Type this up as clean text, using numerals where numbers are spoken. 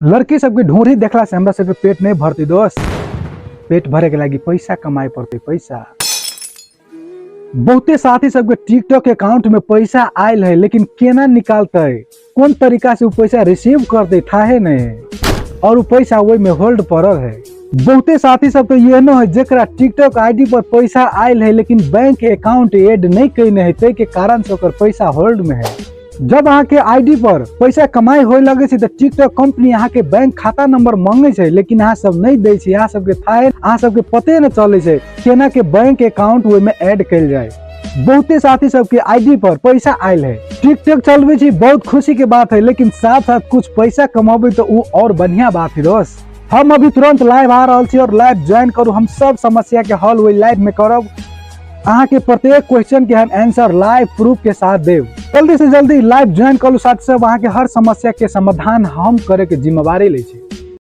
लड़की सबके ढोरी देखला से हमरा सबके पेट नहीं भरती दोस्त। पेट भरे के लागी पैसा कमाए पड़ते पैसा। बहुते साथी सबके टिकटॉक अकाउंट में पैसा आयल है, लेकिन केना निकालते, कौन तरीका से वो पैसा रिसीव करते थाहे नहीं है, और वो पैसा वही में होल्ड पड़ल है। बहुते साथी सब तो ये न है जेकरा टिकटॉक आईडी पर पैसा आयल है लेकिन बैंक अकाउंट एड नहीं कईने है, ताहि के कारण से ओकर पैसा होल्ड में है। जब अहाँ के आईडी पर पैसा कमाई होए लगे छै त टिकटॉक कंपनी अहाँ के बैंक खाता नंबर मांगे छै, लेकिन अहाँ सब नहीं दै छै। अहाँ सबके थाहे, अहाँ सबके पते न चले छै केना के बैंक अकाउंट ओहि में ऐड कयल जाय। बहुते साथी सबके आईडी पर पैसा आयल है। टिकटॉक चलबे छी बहुत खुशी के बात है, लेकिन साथ साथ कुछ पैसा कमाबे तो उ और बढ़िया बात है दोस्त। हम अभी तुरंत लाइव आ रहल छी और लाइव ज्वाइन करू, हम सब समस्या के हल वही लाइव में करब। अहाँ के प्रत्येक क्वेश्चन के हम आंसर लाइव प्रूफ के साथ देब। जल्दी से जल्दी लाइव ज्वाइन करू साथी सब, अहाँ के हर समस्या के समाधान हम करे के जिम्मेवारी लै छी।